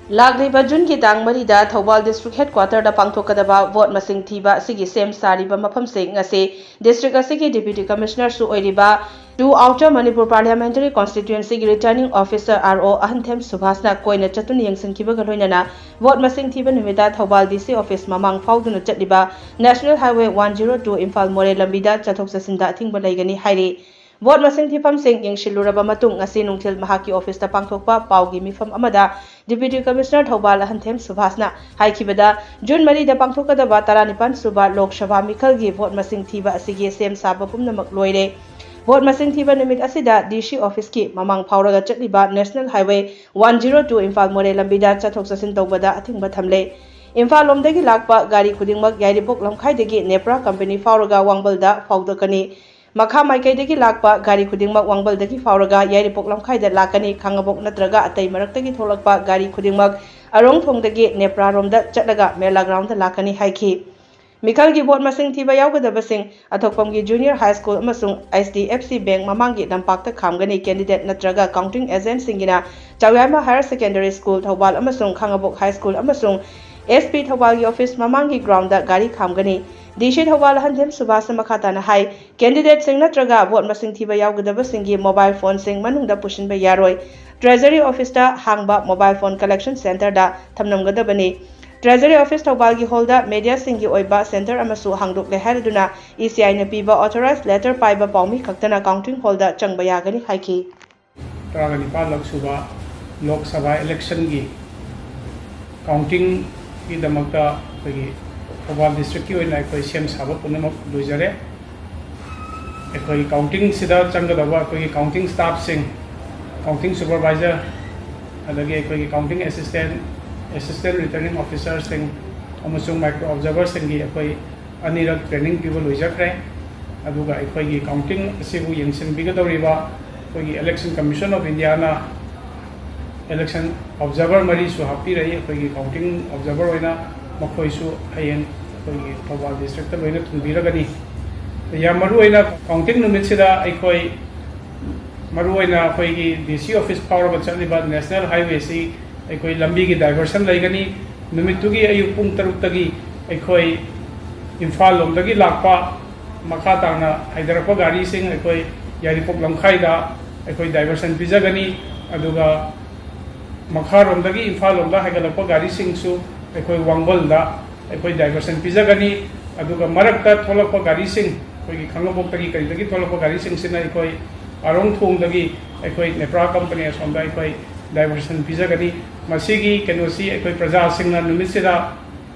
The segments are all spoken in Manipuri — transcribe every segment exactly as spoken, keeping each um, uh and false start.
ꯂꯥꯛꯂꯤꯕ ꯖꯨꯟꯒꯤ ꯇꯥꯡ ꯃꯔꯤꯗ ꯊꯧꯕꯥꯜ ꯗꯤꯁꯇ꯭ꯔꯤꯛ ꯍꯦꯗꯀ꯭ꯋꯥꯇꯔꯗ ꯄꯥꯡꯊꯣꯛꯀꯗꯕ ꯚꯣꯠ ꯃꯁꯤꯡ ꯊꯤꯕ ꯑꯁꯤꯒꯤ ꯁꯦꯝ ꯁꯥꯔꯤꯕ ꯃꯐꯝꯁꯤꯡ ꯑꯁꯤ ꯗꯤꯁꯇ꯭ꯔꯤꯛ ꯑꯁꯤꯒꯤ ꯗꯤꯄ꯭ꯌꯨꯇꯤ ꯀꯃꯤꯁꯅꯔꯁꯨ ꯑꯣꯏꯔꯤꯕ ꯇꯨ ꯑꯥꯎꯇꯔ ꯃꯅꯤꯄꯨꯔ ꯄꯥꯔꯂꯤꯌꯥꯃꯦꯟꯇꯔꯤ ꯀꯣꯟꯁꯇꯤꯇ꯭ꯌꯨꯑꯦꯟꯁꯤꯒꯤ ꯔꯤꯇꯔꯅꯤꯡ ꯑꯣꯐꯤꯁꯔ, ꯑꯥꯔ ꯑꯣ, ꯑꯍꯟꯊꯦꯝ ꯁꯨꯚꯥꯁꯅ ꯀꯣꯏꯅ ꯆꯠꯇꯨꯅ ꯌꯦꯡꯁꯤꯟꯈꯤꯕꯒ ꯂꯣꯏꯅꯅ ꯚꯣꯠ ꯃꯁꯤꯡ ꯊꯤꯕ ꯅꯨꯃꯤꯠꯇ ꯊꯧꯕꯥꯜ ꯗꯤ ꯁꯤ ꯑꯣꯐꯤꯁ ꯃꯃꯥꯡ ꯐꯥꯎꯗꯨꯅ ꯆꯠꯂꯤꯕ national highway one zero two Imphal ꯃꯣꯔꯦ ꯂꯝꯕꯤꯗ ꯆꯠꯊꯣꯛ ꯆꯠꯁꯤꯟꯗ ꯑꯊꯤꯡꯕ ꯂꯩꯒꯅꯤ ꯍꯥꯏꯔꯤ꯫ ꯚꯣꯠ ꯃꯁꯤꯡ ꯊꯤꯐꯝꯁꯤꯡ ꯌꯦꯡꯁꯤꯜꯂꯨꯔꯕ ꯃꯇꯨꯡ, ꯉꯁꯤ ꯅꯨꯡꯊꯤꯜ ꯃꯍꯥꯛꯀꯤ ꯑꯣꯐꯤꯁꯇ ꯄꯥꯡꯊꯣꯛꯄ ꯄꯥꯎꯒꯤ ꯃꯤꯐꯝ ꯑꯃꯗ ꯗꯤꯄ꯭ꯌꯨꯇꯤ ꯀꯃꯤꯁꯅꯔ ꯊꯧꯕꯥꯜ ꯑꯍꯟꯊꯦꯝ ꯁꯨꯚꯥꯁꯅ ꯍꯥꯏꯈꯤꯕꯗ, ꯖꯨꯟ ꯃꯔꯤꯗ ꯄꯥꯡꯊꯣꯛꯀꯗꯕ ꯇꯔꯥꯅꯤꯄꯥꯟ ꯁꯨꯕ ꯂꯣꯛ ꯁꯚꯥ ꯃꯤꯈꯜꯒꯤ ꯚꯣꯠ ꯃꯁꯤꯡ ꯊꯤꯕ ꯑꯁꯤꯒꯤ ꯁꯦꯝ ꯁꯥꯕ ꯄꯨꯝꯅꯃꯛ ꯂꯣꯏꯔꯦ꯫ ꯚꯣꯠ ꯃꯁꯤꯡ ꯊꯤꯕ ꯅꯨꯃꯤꯠ ꯑꯁꯤꯗ ꯗꯤ ꯁꯤ ꯑꯣꯐꯤꯁꯀꯤ ꯃꯃꯥꯡ ꯐꯥꯎꯔꯒ ꯆꯠꯂꯤꯕ national highway one zero two Imphal ꯃꯣꯔꯦ ꯂꯝꯕꯤꯗ ꯆꯠꯊꯣꯛ ꯆꯠꯁꯤꯟ ꯇꯧꯕꯗ ꯑꯊꯤꯡꯕ ꯊꯝꯂꯦ꯫ ꯏꯝꯐꯥꯜ ꯂꯣꯝꯗꯒꯤ ꯂꯥꯛꯄ ꯒꯥꯔꯤ ꯈꯨꯗꯤꯡꯃꯛ ꯌꯥꯏꯔꯤꯄꯣꯛ ꯂꯝꯈꯥꯏꯗꯒꯤ ꯅꯦꯄ꯭ꯔꯥ ꯀꯝꯄꯦꯅꯤ ꯐꯥꯎꯔꯒ ꯋꯥꯡꯕꯜꯗ ꯐꯥꯎꯗꯣꯛꯀꯅꯤ꯫ ꯃꯈꯥ ꯃꯥꯏꯀꯩꯗꯒꯤ ꯂꯥꯛꯄ ꯒꯥꯔꯤ ꯈꯨꯗꯤꯡꯃꯛ ꯋꯥꯡꯕꯜꯗꯒꯤ ꯐꯥꯎꯔꯒ ꯌꯥꯏꯔꯤꯄꯣꯛ ꯂꯝꯈꯥꯏꯗ ꯂꯥꯛꯀꯅꯤ꯫ ꯈꯥꯡꯉꯕꯣꯛ ꯅꯠꯇ꯭ꯔꯒ ꯑꯇꯩ ꯃꯔꯛꯇꯒꯤ ꯊꯣꯛꯂꯛꯄ ꯒꯥꯔꯤ ꯈꯨꯗꯤꯡꯃꯛ ꯑꯔꯣꯡꯊꯣꯡꯗꯒꯤ ꯅꯦꯄ꯭ꯔꯥꯔꯣꯝꯗ ꯆꯠꯂꯒ ꯃꯦꯂꯥ ꯒ꯭ꯔꯥꯎꯟꯗ ꯂꯥꯛꯀꯅꯤ ꯍꯥꯏꯈꯤ꯫ ꯃꯤꯈꯜꯒꯤ ꯚꯣꯠ ꯃꯁꯤꯡ ꯊꯤꯕ ꯌꯥꯎꯒꯗꯕꯁꯤꯡ ꯑꯊꯣꯛꯄꯝꯒꯤ ꯖꯨꯅꯤꯌꯔ ꯍꯥꯏ ꯁ꯭ꯀꯨꯜ ꯑꯃꯁꯨꯡ H D F C bank ꯃꯃꯥꯡꯒꯤ ꯂꯝꯄꯥꯛꯇ ꯈꯥꯝꯒꯅꯤ꯫ ꯀꯦꯟꯗꯤꯗꯦꯠ ꯅꯠꯇ꯭ꯔꯒ ꯀꯥꯎꯟꯇꯤꯡ ꯑꯦꯖꯦꯟꯠꯁꯤꯡꯒꯤꯅ ꯆꯥꯎꯌꯥꯏꯃ ꯍꯥꯌꯔ ꯁꯦꯀꯦꯟꯗꯔꯤ ꯁ꯭ꯀꯨꯜ ꯊꯧꯕꯥꯜ ꯑꯃꯁꯨꯡ ꯈꯥꯡꯉꯕꯣꯛ ꯍꯥꯏ ꯁ꯭ꯀꯨꯜ ꯑꯃꯁꯨꯡ ꯑꯦꯁ ꯄꯤ ꯊꯧꯕꯥꯜꯒꯤ ꯑꯣꯐꯤꯁ ꯃꯃꯥꯡꯒꯤ ꯒ꯭ꯔꯥꯎꯟꯗ ꯒꯥꯔꯤ ꯈꯥꯝꯒꯅꯤ꯫ ꯗꯤ ꯁꯤ ꯊꯧꯕꯥꯜ ꯑꯍꯟꯊꯦꯝ ꯁꯨꯚꯥꯁꯅ ꯃꯈꯥ ꯇꯥꯅ ꯍꯥꯏ, ꯀꯦꯟꯗꯤꯗꯦꯠꯁꯤꯡ ꯅꯠꯇ꯭ꯔꯒ ꯚꯣꯠ ꯃꯁꯤꯡ ꯊꯤꯕ ꯌꯥꯎꯒꯗꯕꯁꯤꯡꯒꯤ ꯃꯣꯕꯥꯏꯜ ꯐꯣꯟꯁꯤꯡ ꯃꯅꯨꯡꯗ ꯄꯨꯁꯤꯟꯕ ꯌꯥꯔꯣꯏ꯫ ꯇ꯭ꯔꯦꯖꯔꯤ ꯑꯣꯐꯤꯁꯇ ꯍꯥꯡꯕ ꯃꯣꯕꯥꯏꯜ ꯐꯣꯟ ꯀꯂꯦꯛꯁꯟ ꯁꯦꯟꯇꯔꯗ ꯊꯝꯂꯝꯒꯗꯕꯅꯤ꯫ ꯇ꯭ꯔꯦꯖꯔꯤ ꯑꯣꯐꯤꯁ ꯊꯧꯕꯥꯜꯒꯤ ꯍꯣꯜꯗ ꯃꯦꯗꯤꯌꯥꯁꯤꯡꯒꯤ ꯑꯣꯏꯕ ꯁꯦꯟꯇꯔ ꯑꯃꯁꯨ ꯍꯥꯡꯗꯣꯛꯂꯦ ꯍꯥꯏꯔꯗꯨꯅ ꯏ ꯁꯤ ꯑꯥꯏꯅ ꯄꯤꯕ ꯑꯣꯊꯣꯔꯥꯏꯖ ꯂꯦꯇꯔ ꯄꯥꯏꯕ ꯄꯥꯎꯃꯤ ꯈꯛꯇꯅ ꯀꯥꯎꯟꯇꯤꯡ ꯍꯣꯜꯗ ꯆꯪꯕ ꯌꯥꯒꯅꯤ ꯍꯥꯏꯈꯤ꯫ ꯇꯔꯥꯒ ꯅꯤꯄꯥꯜ ꯂꯛ ꯁꯨꯕ ꯂꯣꯛ ꯁꯚꯥ ꯏꯂꯦꯛꯁꯟꯒꯤ ꯀꯥꯎꯟꯇꯤꯡꯒꯤꯗꯃꯛꯇ ꯑꯩꯈꯣꯏꯒꯤ ꯊꯧꯕꯥꯜ ꯗꯤꯁꯇ꯭ꯔꯤꯛꯀꯤ ꯑꯣꯏꯅ ꯑꯩꯈꯣꯏ ꯁꯦꯝ ꯁꯥꯕ ꯄꯨꯝꯅꯃꯛ ꯂꯣꯏꯖꯔꯦ꯫ ꯑꯩꯈꯣꯏꯒꯤ ꯀꯥꯎꯟꯇꯤꯡꯁꯤꯗ ꯆꯪꯒꯗꯧꯕ ꯑꯩꯈꯣꯏꯒꯤ ꯀꯥꯎꯟꯇꯤꯡ ꯁ꯭ꯇꯥꯐꯁꯤꯡ, ꯀꯥꯎꯟꯇꯤꯡ ꯁꯨꯄꯔꯚꯥꯏꯖꯔ, ꯑꯗꯒꯤ ꯑꯩꯈꯣꯏꯒꯤ ꯀꯥꯎꯟꯇꯤꯡ ꯑꯦꯁꯤꯁꯇꯦꯟ, ꯑꯦꯁꯤꯁꯇꯦꯟ ꯔꯤꯇꯔꯅꯤꯡ ꯑꯣꯐꯤꯁꯥꯔꯁꯤꯡ ꯑꯃꯁꯨꯡ ꯃꯥꯏꯀ꯭ꯔꯣ ꯑꯣꯕꯖꯥꯔꯚꯔꯁꯤꯡꯒꯤ ꯑꯩꯈꯣꯏ ꯑꯅꯤꯔꯛ ꯇ꯭ꯔꯦꯅꯤꯡ ꯄꯤꯕ ꯂꯣꯏꯖꯈ꯭ꯔꯦ꯫ ꯑꯗꯨꯒ ꯑꯩꯈꯣꯏꯒꯤ ꯀꯥꯎꯟꯇꯤꯡ ꯑꯁꯤꯕꯨ ꯌꯦꯡꯁꯤꯟꯕꯤꯒꯗꯧꯔꯤꯕ ꯑꯩꯈꯣꯏꯒꯤ ꯏꯂꯦꯛꯁꯟ ꯀꯃꯤꯁꯟ ꯑꯣꯐ ꯏꯟꯗꯤꯌꯥꯅ ꯏꯂꯦꯛꯁꯟ ꯑꯣꯕꯖꯥꯔꯚꯔ ꯃꯔꯤꯁꯨ ꯍꯥꯞꯄꯤꯔꯛꯏ ꯑꯩꯈꯣꯏꯒꯤ ꯀꯥꯎꯟꯇꯤꯡ ꯑꯣꯕꯖꯥꯔꯚꯔ ꯑꯣꯏꯅ꯫ ꯃꯈꯣꯏꯁꯨ ꯍꯌꯦꯡ ꯑꯩꯈꯣꯏꯒꯤ ꯊꯧꯕꯥꯜ ꯗꯤꯁꯇ꯭ꯔꯤꯛꯇ ꯂꯣꯏꯅ ꯊꯨꯡꯕꯤꯔꯒꯅꯤ꯫ ꯌꯥꯝ ꯃꯔꯨꯑꯣꯏꯅ ꯀꯥꯎꯟꯇꯤꯡ ꯅꯨꯃꯤꯠꯁꯤꯗ ꯑꯩꯈꯣꯏ ꯃꯔꯨꯑꯣꯏꯅ ꯑꯩꯈꯣꯏꯒꯤ ꯗꯤ ꯁꯤ ꯑꯣꯐꯤꯁ ꯐꯥꯎꯔꯒ ꯆꯠꯂꯤꯕ ꯅꯦꯁꯅꯦꯜ ꯍꯥꯏꯋꯦꯁꯤ ꯑꯩꯈꯣꯏ ꯂꯝꯕꯤꯒꯤ diversion ꯂꯩꯒꯅꯤ꯫ ꯅꯨꯃꯤꯠꯇꯨꯒꯤ ꯑꯌꯨꯛ ꯄꯨꯡ ꯇꯔꯨꯛꯇꯒꯤ ꯑꯩꯈꯣꯏ ꯏꯝꯐꯥꯜ ꯂꯣꯝꯗꯒꯤ ꯂꯥꯛꯄ ꯃꯈꯥ ꯇꯥꯅ ꯍꯥꯏꯊꯔꯛꯄ ꯒꯥꯔꯤꯁꯤꯡ ꯑꯩꯈꯣꯏ ꯌꯥꯏꯔꯤꯄꯣꯛ ꯂꯝꯈꯥꯏꯗ ꯑꯩꯈꯣꯏ diversion ꯄꯤꯖꯒꯅꯤ꯫ ꯑꯗꯨꯒ ꯃꯈꯥꯔꯣꯝꯗꯒꯤ ꯏꯝꯐꯥꯜ ꯂꯣꯝꯗ ꯍꯥꯏꯒꯠꯂꯛꯄ ꯒꯥꯔꯤꯁꯤꯡꯁꯨ ꯑꯩꯈꯣꯏ ꯋꯥꯡꯕꯜꯗ ꯑꯩꯈꯣꯏ diversion ꯄꯤꯖꯒꯅꯤ꯫ ꯑꯗꯨꯒ ꯃꯔꯛꯇ ꯊꯣꯛꯂꯛꯄ ꯒꯥꯔꯤꯁꯤꯡ, ꯑꯩꯈꯣꯏꯒꯤ ꯈꯥꯡꯉꯕꯣꯛꯇꯒꯤ ꯀꯔꯤꯗꯒꯤ ꯊꯣꯛꯂꯛꯄ ꯒꯥꯔꯤꯁꯤꯡꯁꯤꯅ ꯑꯩꯈꯣꯏ ꯑꯥꯔꯣꯡ ꯊꯣꯡꯗꯒꯤ ꯑꯩꯈꯣꯏ ꯅꯦꯄ꯭ꯔꯥ ꯀꯝꯄꯅꯤ ꯑꯁꯣꯝꯗ ꯑꯩꯈꯣꯏ diversion ꯄꯤꯖꯒꯅꯤ꯫ ꯃꯁꯤꯒꯤ ꯀꯩꯅꯣꯁꯤ ꯑꯩꯈꯣꯏ ꯄ꯭ꯔꯖꯥꯁꯤꯡꯅ ꯅꯨꯃꯤꯠꯁꯤꯗ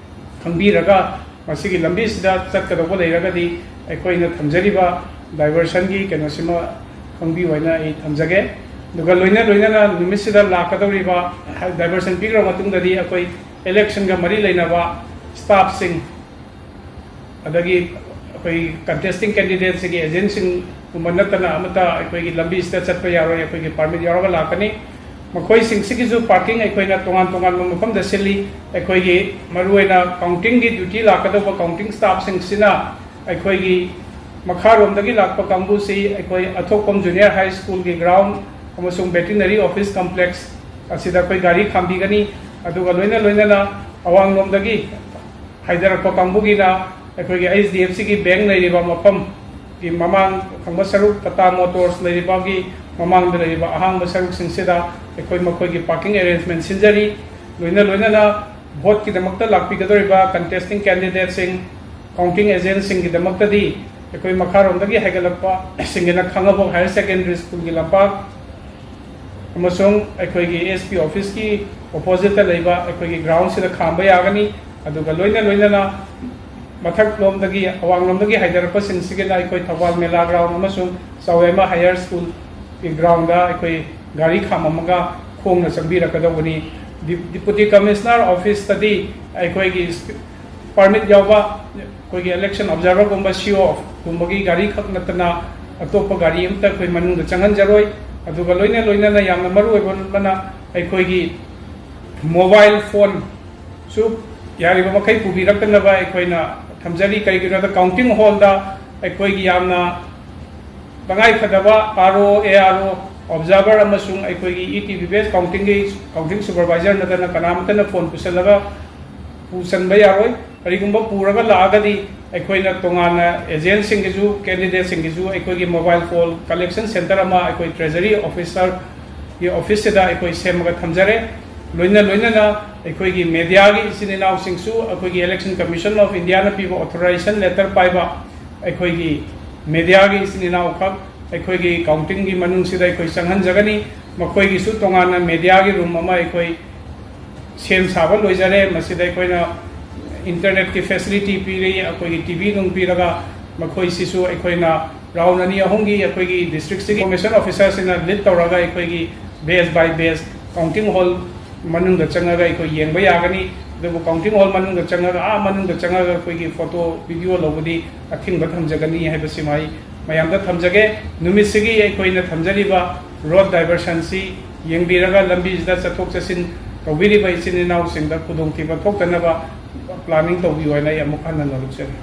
ꯈꯪꯕꯤꯔꯒ ꯃꯁꯤꯒꯤ ꯂꯝꯕꯤꯁꯤꯗ ꯆꯠꯀꯗꯧꯕ ꯂꯩꯔꯒꯗꯤ ꯑꯩꯈꯣꯏꯅ ꯊꯝꯖꯔꯤꯕ diversionꯒꯤ ꯀꯩꯅꯣꯁꯤꯃ ꯈꯪꯕꯤꯌꯨ ꯍꯥꯏꯅ ꯑꯩ ꯊꯝꯖꯒꯦ꯫ ꯑꯗꯨꯒ ꯂꯣꯏꯅ ꯂꯣꯏꯅꯅ ꯅꯨꯃꯤꯠꯁꯤꯗ ꯂꯥꯛꯀꯗꯧꯔꯤꯕ diversion ꯄꯤꯈ꯭ꯔꯕ ꯃꯇꯨꯡꯗꯗꯤ ꯑꯩꯈꯣꯏ electionꯒ ꯃꯔꯤ ꯂꯩꯅꯕ staffꯁꯤꯡ, ꯑꯗꯒꯤ ꯑꯩꯈꯣꯏ contesting candidateꯁꯤꯡꯒꯤ agentꯁꯤꯡꯒꯨꯝꯕ ꯅꯠꯇꯅ ꯑꯃꯠꯇ ꯑꯩꯈꯣꯏꯒꯤ ꯂꯝꯕꯤꯁꯤꯗ ꯆꯠꯄ ꯌꯥꯔꯣꯏ꯫ ꯑꯩꯈꯣꯏꯒꯤ permit ꯌꯥꯎꯔꯒ ꯂꯥꯛꯀꯅꯤ꯫ ꯃꯈꯣꯏꯁꯤꯡꯁꯤꯒꯤꯁꯨ parking ꯑꯩꯈꯣꯏꯅ ꯇꯣꯉꯥꯟ ꯇꯣꯉꯥꯟꯕ ꯃꯐꯝꯗ ꯁꯤꯜꯂꯤ꯫ ꯑꯩꯈꯣꯏꯒꯤ ꯃꯔꯨꯑꯣꯏꯅ countingꯒꯤ duty ꯂꯥꯛꯀꯗꯧꯕ counting staffꯁꯤꯡꯁꯤꯅ ꯑꯩꯈꯣꯏꯒꯤ ꯃꯈꯥꯔꯣꯝꯗꯒꯤ ꯂꯥꯛꯄ ꯀꯥꯡꯕꯨꯁꯤ ꯑꯩꯈꯣꯏ ꯑꯊꯣꯛꯄꯝ Junior High Schoolꯒꯤ ground ꯑꯃꯁꯨꯡ Veterinary Office Complex ꯑꯁꯤꯗ ꯑꯩꯈꯣꯏ ꯒꯥꯔꯤ ꯈꯥꯝꯕꯤꯒꯅꯤ꯫ ꯑꯗꯨꯒ ꯂꯣꯏꯅ ꯂꯣꯏꯅꯅ ꯑꯋꯥꯡꯂꯣꯝꯗꯒꯤ ꯍꯥꯏꯊꯔꯛꯄ ꯀꯥꯡꯕꯨꯒꯤꯅ ꯑꯩꯈꯣꯏꯒꯤ HDFCꯒꯤ bank ꯂꯩꯔꯤꯕ ꯃꯐꯝꯒꯤ ꯃꯃꯥꯡ ꯊꯪꯕ ꯁꯔꯨꯛ, Tata Motors ꯂꯩꯔꯤꯕꯒꯤ ꯃꯃꯥꯡꯗ ꯂꯩꯔꯤꯕ ꯑꯍꯥꯡꯕ ꯁꯔꯨꯛꯁꯤꯡꯁꯤꯗ ꯑꯩꯈꯣꯏ ꯃꯈꯣꯏꯒꯤ parking arrangement ꯁꯤꯟꯖꯔꯤ꯫ ꯂꯣꯏꯅ ꯂꯣꯏꯅꯅ voteꯀꯤꯗꯃꯛꯇ ꯂꯥꯛꯄꯤꯒꯗꯧꯔꯤꯕ contesting candidateꯁꯤꯡ, counting agentꯁꯤꯡꯒꯤꯗꯃꯛꯇꯗꯤ ꯑꯩꯈꯣꯏ ꯃꯈꯥꯔꯣꯝꯗꯒꯤ ꯍꯥꯏꯒꯠꯂꯛꯄꯁꯤꯡꯒꯤꯅ ꯈꯥꯡꯉꯕꯣꯛ Higher Secondary Schoolꯒꯤ ꯂꯝꯄꯥꯛ ꯑꯃꯁꯨꯡ ꯑꯩꯈꯣꯏꯒꯤ SP officeꯀꯤ oppositeꯇ ꯂꯩꯕ ꯑꯩꯈꯣꯏꯒꯤ groundꯁꯤꯗ ꯈꯥꯝꯕ ꯌꯥꯒꯅꯤ꯫ ꯑꯗꯨꯒ ꯂꯣꯏꯅ ꯂꯣꯏꯅꯅ ꯃꯊꯛꯂꯣꯝꯗꯒꯤ, ꯑꯋꯥꯡꯂꯣꯝꯗꯒꯤ ꯍꯥꯏꯊꯔꯛꯄꯁꯤꯡꯁꯤꯒꯤꯅ ꯑꯩꯈꯣꯏ ꯊꯧꯕꯥꯜ ꯃꯦꯂꯥ ground ꯑꯃꯁꯨꯡ ꯆꯥꯎꯔꯦꯝꯕ Higher Schoolꯒꯤ groundꯗ ꯑꯩꯈꯣꯏ ꯒꯥꯔꯤ ꯈꯥꯝꯃꯝꯃꯒ ꯈꯣꯡꯅ ꯆꯪꯕꯤꯔꯛꯀꯗꯧꯕꯅꯤ꯫ Deputy Commissioner officeꯇꯗꯤ ꯑꯩꯈꯣꯏꯒꯤ permit ꯌꯥꯎꯕ ꯑꯩꯈꯣꯏꯒꯤ election observerꯒꯨꯝꯕ COꯒꯨꯝꯕꯒꯤ ꯒꯥꯔꯤ ꯈꯛ ꯅꯠꯇꯅ ꯑꯇꯣꯞꯄ ꯒꯥꯔꯤ ꯑꯃꯠꯇ ꯑꯩꯈꯣꯏ ꯃꯅꯨꯡꯗ ꯆꯪꯍꯟꯖꯔꯣꯏ꯫ ꯑꯗꯨꯒ ꯂꯣꯏꯅ ꯂꯣꯏꯅꯅ ꯌꯥꯝꯅ ꯃꯔꯨ ꯑꯣꯏꯕ ꯑꯃꯅ ꯑꯩꯈꯣꯏꯒꯤ mobile phoneꯁꯨ ꯌꯥꯔꯤꯕ ꯃꯈꯩ ꯄꯨꯕꯤꯔꯛꯇꯅꯕ ꯑꯩꯈꯣꯏꯅ ꯊꯝꯖꯔꯤ꯫ ꯀꯔꯤꯒꯤꯅꯣꯗ counting hallꯗ ꯑꯩꯈꯣꯏꯒꯤ ꯌꯥꯝꯅ ꯇꯉꯥꯏꯐꯗꯕ ꯑꯥꯔ ꯑꯣ, ꯑꯦ ꯑꯥꯔ ꯑꯣ, ꯑꯣꯕꯖꯥꯔꯚꯔ ꯑꯃꯁꯨꯡ ꯑꯩꯈꯣꯏꯒꯤ ꯏ ꯇꯤ ꯚꯤ ꯕꯦꯁ ꯀꯥꯎꯟꯇꯤꯡꯒꯤ ꯀꯥꯎꯟꯇꯤꯡ ꯁꯨꯄꯔꯚꯥꯏꯖꯔ ꯅꯠꯇꯅ ꯀꯅꯥꯃꯠꯇꯅ ꯐꯣꯟ ꯄꯨꯁꯜꯂꯒ ꯄꯨꯁꯟꯕ ꯌꯥꯔꯣꯏ꯫ ꯀꯔꯤꯒꯨꯝꯕ ꯄꯨꯔꯒ ꯂꯥꯛꯑꯒꯗꯤ ꯑꯩꯈꯣꯏꯅ ꯇꯣꯉꯥꯟꯅ ꯑꯦꯖꯦꯟꯁꯤꯡꯒꯤꯁꯨ, ꯀꯦꯟꯗꯤꯗꯦꯠꯁꯤꯡꯒꯤꯁꯨ ꯑꯩꯈꯣꯏꯒꯤ ꯃꯣꯕꯥꯏꯜ ꯐꯣꯟ ꯀꯂꯦꯛꯁꯟ ꯁꯦꯟꯇꯔ ꯑꯃ ꯑꯩꯈꯣꯏ ꯇ꯭ꯔꯦꯖꯔꯤ ꯑꯣꯐꯤꯁꯔꯒꯤ ꯑꯣꯐꯤꯁꯁꯤꯗ ꯑꯩꯈꯣꯏ ꯁꯦꯝꯃꯒ ꯊꯝꯖꯔꯦ꯫ ꯂꯣꯏꯅ ꯂꯣꯏꯅꯅ ꯑꯩꯈꯣꯏꯒꯤ ꯃꯦꯗꯤꯌꯥꯒꯤ ꯏꯆꯤꯟ ꯏꯅꯥꯎꯁꯤꯡꯁꯨ ꯑꯩꯈꯣꯏꯒꯤ Election Commission of Indiaꯅ ꯄꯤꯕ authorization letter ꯄꯥꯏꯕ ꯑꯩꯈꯣꯏꯒꯤ ꯃꯦꯗꯤꯌꯥꯒꯤ ꯏꯆꯤꯟ ꯏꯅꯥꯎꯈꯛ ꯑꯩꯈꯣꯏꯒꯤ ꯀꯥꯎꯟꯇꯤꯡꯒꯤ ꯃꯅꯨꯡꯁꯤꯗ ꯑꯩꯈꯣꯏ ꯆꯪꯍꯟꯖꯒꯅꯤ꯫ ꯃꯈꯣꯏꯒꯤꯁꯨ ꯇꯣꯉꯥꯟꯅ ꯃꯦꯗꯤꯌꯥꯒꯤ ꯔꯨꯝ ꯑꯃ ꯑꯩꯈꯣꯏ ꯁꯦꯝ ꯁꯥꯕ ꯂꯣꯏꯖꯔꯦ꯫ ꯃꯁꯤꯗ ꯑꯩꯈꯣꯏꯅ ꯏꯟꯇꯔꯅꯦꯠꯀꯤ ꯐꯦꯁꯤꯂꯤꯇꯤ ꯄꯤꯔꯤ, ꯑꯩꯈꯣꯏꯒꯤ ꯇꯤ ꯚꯤ ꯅꯨꯡ ꯄꯤꯔꯒ ꯃꯈꯣꯏꯁꯤꯁꯨ ꯑꯩꯈꯣꯏꯅ ꯔꯥꯎꯟ ꯑꯅꯤ ꯑꯍꯨꯝꯒꯤ ꯑꯩꯈꯣꯏꯒꯤ ꯗꯤꯁꯇ꯭ꯔꯤꯛꯁꯤꯒꯤ ꯏꯟꯐꯣꯔꯃꯦꯁꯟ ꯑꯣꯐꯤꯁꯔꯁꯤꯡꯅ ꯂꯤꯗ ꯇꯧꯔꯒ ꯑꯩꯈꯣꯏꯒꯤ batch by batch counting hall ꯃꯅꯨꯡꯗ ꯆꯪꯉꯒ ꯑꯩꯈꯣꯏ ꯌꯦꯡꯕ ꯌꯥꯒꯅꯤ꯫ ꯑꯗꯨꯕꯨ ꯀꯥꯎꯟꯇꯤꯡ ꯍꯣꯜ ꯃꯅꯨꯡꯗ ꯆꯪꯉꯒ ꯑꯥ ꯃꯅꯨꯡꯗ ꯆꯪꯉꯒ ꯑꯩꯈꯣꯏꯒꯤ ꯐꯣꯇꯣ ꯚꯤꯗꯤꯑꯣ ꯂꯧꯕꯗꯤ ꯑꯊꯤꯡꯕ ꯊꯝꯖꯒꯅꯤ ꯍꯥꯏꯕꯁꯤꯃ ꯑꯩ ꯃꯌꯥꯝꯗ ꯊꯝꯖꯒꯦ꯫ ꯅꯨꯃꯤꯠꯁꯤꯒꯤ ꯑꯩꯈꯣꯏꯅ ꯊꯝꯖꯔꯤꯕ ꯔꯣꯗ ꯗꯥꯏꯚꯔꯁꯟꯁꯤ ꯌꯦꯡꯕꯤꯔꯒ ꯂꯝꯕꯤꯁꯤꯗ ꯆꯠꯊꯣꯛ ꯆꯠꯁꯤꯟ ꯇꯧꯕꯤꯔꯤꯕ ꯏꯆꯤꯟ ꯏꯅꯥꯎꯁꯤꯡꯗ ꯈꯨꯗꯣꯡꯊꯤꯕ ꯊꯣꯛꯇꯅꯕ ꯄ꯭ꯂꯥꯅꯤꯡ ꯇꯧꯕꯤꯌꯨ ꯍꯥꯏꯅ ꯑꯩ ꯑꯃꯨꯛ ꯍꯟꯅ ꯅꯣꯂꯨꯛꯆꯔꯤ꯫